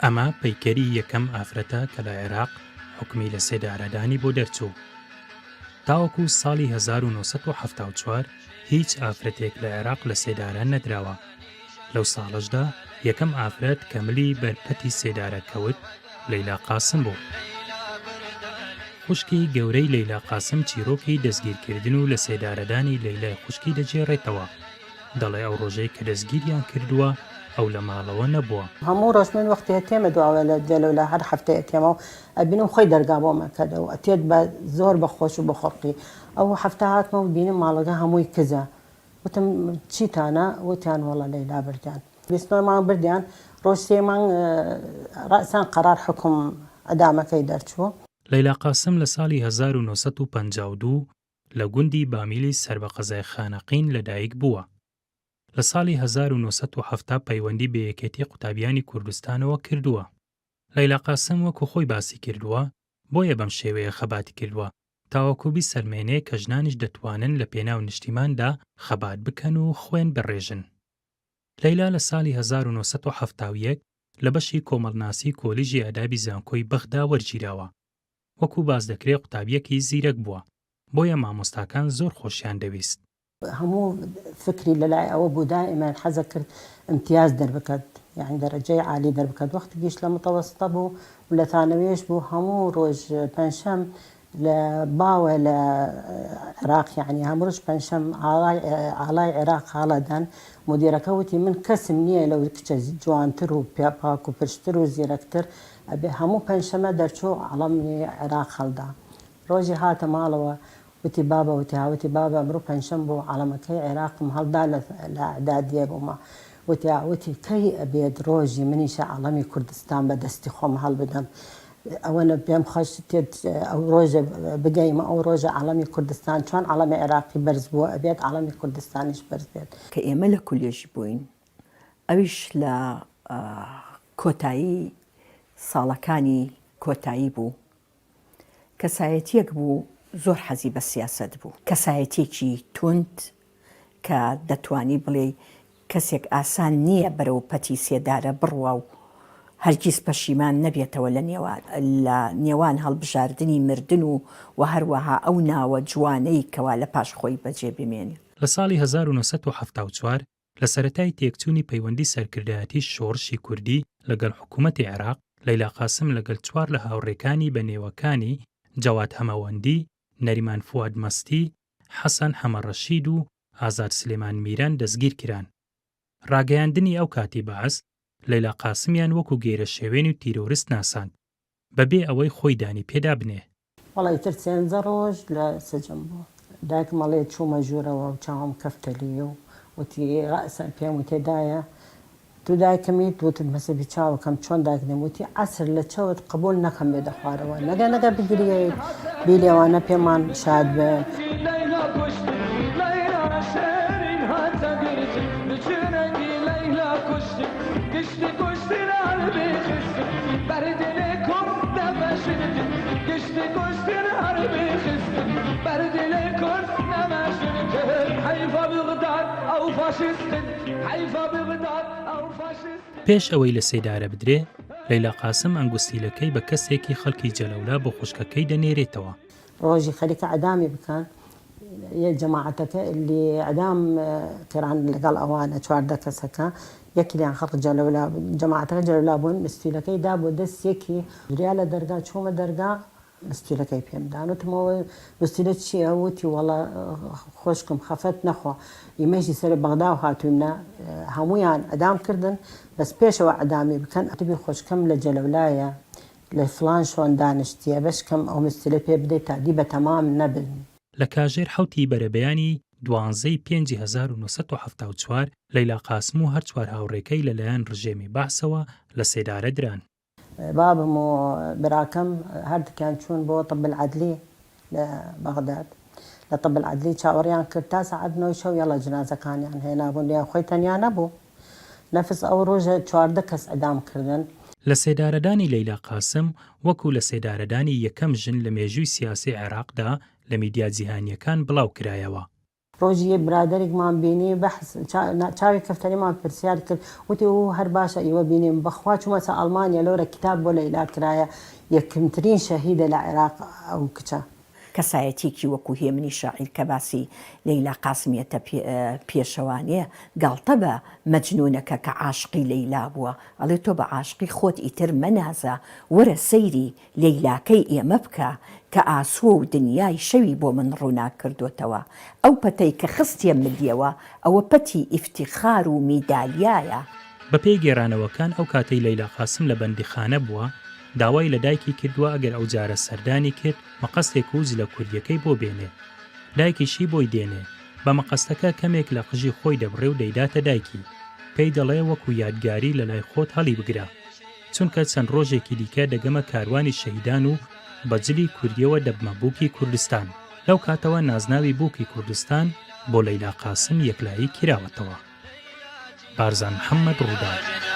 ئەمە پەیکەری یەکەم ئافرەتە کە لە عێراق حوکمی لەسێدارەدانی بۆ دەرچوو. تاوەکو ساڵی 1974 هیچ ئافرەتێک لە عێراق لەسێدارە نەدراوە. لەو ساڵەشدا یەکەم ئافرەت کە ملی بەر پەتی سێدارە کەوت لەیلا قاسم بوو. خوشکی گەورەی لەیلا قاسم چیرۆکی دەستگیرکردن و لەسێدارەدانی لەیلای خوشکی دەگێڕێتەوە. دەڵێ ئەو ڕۆژەی کە دەستگیریان کردووە ئەو لە ماڵەوە نەبووە. هەموو ڕۆژ من وەختی ئەتێمە دواوە لە جەلەولا هەر هەفتەی ئەتێمەوە ئەبینم خۆی دەرگا بۆم ئەکەدەوە ئەتێت بە زۆر بە خۆش و بە خوڵقی ئەو هەفتە هاتمەوە بینیم ماڵەکە هەمووی کزە وتم چیتانە وتیان وەڵا لەیلا بردیان 29 مانگ بردیان ڕۆژ سێ مانگ ڕەئسەن قەرار حوکم عدامەکەی دەرچوو. لەیلا قاسم لە ساڵی 1952 لە گوندی بامیلی سەر بە قەزای خانەقین لەدایک بووە. لە ساڵی 1970 پەیوەندی بە یەکێتی قوتابیانی کوردستانەوە کردووە. لەیلا قاسم وەکو خۆی باسی کردووە، بۆیە بەم شێوەیە خەباتی کردووە، تاوەکو بیسەلمێنێ کە ژنانیش دەتوانن لە پێناو نیشتیماندا خەبات بکەن و خوێن بڕێژن. لەیلا لە ساڵی 1971 لە بەشی کۆمەڵناسی کۆلیژی ئادابی زانکۆی بەغدا وەرگیراوە. وەکو باس دەکرێ قوتابیەکی زیرەک بووە، بۆیە مامۆستاکان زۆر خۆشیان دەویست. هەموو فکری لەلای ئەوە بوو دائیمەن حەزەکرد ئیمتیاز دەربکات یانی دەرەجەی عالی دەربکات وەختیکیش لە متەوەستە بوو و لە ثانەویەش بوو هەموو ڕۆژ پەنجشەم لە باوە لە عێراق یانی هەموو ڕۆژ پەنجشەم ئاڵای ئاڵای عێراق هەڵەدەن مدیرەکە وتی من کەسم نییە لەو کچە جوانتر و پاک و پرشتر و زیرەکتر ئەبێ هەموو پەنجشەمە دەرچوو عەڵەمی عێراق هەڵدا ڕۆژی هاتە ماڵەوە وتی بابە وتی ها وتی بابە ئەمرۆ پەنجشەم بوو عەڵەمەکەی عێراقم هەڵدا لە لە ئەعدادیە بوومە وتی ها وتی کەی ئەبێت ڕۆژی منیشە عەڵەمی کوردستان بە دەستی خۆم هەڵبدەم ئەوەنە پێم خۆش تێت ئەو ڕۆژە بگەیمە ئەو ڕۆژە عەڵەمی کوردستان چۆن عەڵەمی عێراقی بەرز بووە ئەبێت عەڵەمی کوردستانیش بەرز بێت. کە ئێمە لە کولێژ بووین ئەویش لە کۆتایی ساڵەکانی کۆتایی بوو کەسایەتیەک بوو زۆر حەزی بە سیاسەت بوو. کەسایەتیەکی توند کە دەتوانی بڵێی کەسێک ئاسان نییە بەرەو پەتی سێدارە بڕوا و هەرگیز پەشیمان نەبێتەوە لە لە نێوان هەڵبژاردنی مردن و و هەروەها ئەو ناوە جوانەی کەوا لە پاش خۆی بەجێ بمێنێ. لە ساڵی 1974 لە سەرەتای تێکچوونی پەیوەندی سەرکردایەتی شۆڕشی کوردی لەگەڵ حکوومەتی عێراق، لەیلا قاسم لەگەل چوار لە هاوڕێکانی بە نێوەکانی، جەواد هەمەوەندی، نەریمان فواد مەستی، حەسەن حەمەڕەشید و ئازاد سلێمان میران دەستگیر کران. ڕاگەیاندنی ئەو کاتی بەعس، لەیلا قاسمیان وەکوو گێرەشێوێن و تیرۆرست ناساند، بە بێ ئەوەی خۆی دانی پێدا بنێ. وەڵا ئیتر سێنزە ڕۆژ لە سجن بوو. دایکم ئەڵێ چوومە ژوورەوە و چاوم کەفتە لێی و وتی ڕەئسەن پێم وتێ دایە تو دایکمیت؟ وتم مەسەبی چاوەکەم چۆن دایک نیم؟ وتی عەسر لە چەوت قبوڵ نەکەم بێتە خوارەوە نەگە نەگە بگریەیت بی لێوانە پێمان شاد بن. پێش ئەوەی لە سێدارە بدرێ، لەیلا قاسم ئەنگوستیلەکەی بە کەسێکی خەڵکی جەلەولا بۆ خوشکەکەی دەنێرێتەوە. ڕۆژی خەریکە عدامی بکەن یە جەماعەتەکە اللي عدام کران لەگەڵ ئەوانە 14 کەسەکە یەکی لیان خەڵک جەلەولا جەماعەتەکە جەلەولا بوون مستیلەکەی دا بۆ دەست یەکی دریا لە دەرگا چوومە دەرگا مستیلەکەی پێم دان وتم ئەوە مستیلە چییە وتی وەڵا خۆشکم خەفەت نەخۆ ئیمەشی سەر بەغدا و هاتوویمنە هەموویان عدام کردن بەس پێشەوە عدامی بکەن ئەتبی خۆشکەم لە جەلەولایە لە فڵان شۆن دانشتیە بەشکەم ئەو مستلە پێ بدەی تا دی بە تەمام نەبن. لە کاژێر حەوتی بەرەبەیانی دوانزەی پێنجی 1974 لەیلا قاسم و هەر چوار هاوڕێکەی لەلایەن ڕژێمی بەعسەوە لە سێدارە دران. بابم و براکەم هەردووکیان چوون بۆ طب العدلی لە بەغداد. لە طب العدلی چاوەڕیان کرد تا سەعات نۆی شەو یەڵا جنازەکانیان هێنابوون لێیان خۆی تەنیا نەبوو. نەفس ئەو ڕۆژە 14 کەس عدام کردن. لەسێدارەدانی لەیلا قاسم وەکو لەسێدارەدانی یەکەم ژن لە مێژووی سیاسی عێراقدا لە میدیا جیهانییەکان بڵاوکرایەوە. ڕۆژی یەک برادەرێکمان بینی بەحس چاوی کەفتە لێمان پرسیار کرد وتی ئوو هەر باشە ئیوە بینیم بەخوا چوومەسە ئەڵمانیا لەورە کیتاب بۆ لەیلا کرایە یەکمترین شەهیدە لە عێراق ئەو کچە. کەسایەتیەکی وەکو هێمنی شاعیر کە باسی لەیلا قاسم یەتە پێشەوانێ گاڵتە بە مەجنونەکە کە عاشقی لەیلا بووە ئەڵێ تۆ بە عاشقی خۆت ئیتر مەنازە وەرە سەیری لەیلاکەی ئێمە بکە کە ئاسۆ و دنیای شەوی بۆ من ڕووناک کردۆتەوە. ئەو پەتەی کە خستیە ملیەوە، ئەوە پەتی ئیفتیخار و میدالیایە. بە پێی گێرانەوەکان ئەو کاتەی لەیلا قاسم لە بەندیخانە بووە، داوای لە دایکی کردووە ئەگەر ئەو جارە سەردانی کرد مقەستێک و جلە کوردیەکەی بۆ بێنێ. دایکیشی بۆی دێنێ. بە مقەستەکە کەمێک لە قژی خۆی دەبڕێ و دەیداتە دایکی. پێی دەڵێ وەکو یادگاری لە لای خۆت هەڵیبگرە. چونکە چەند ڕۆژێکی دیکە دەگەمە کاروانی شەهیدان و بە جلی کوردیەوە دەبمە بووکی کوردستان. لەو کاتەوە نازناوی بووکی کوردستان بۆ لەیلا قاسم یەکلایی کراوەتەوە. بارزان محەمەد، ڕووداو.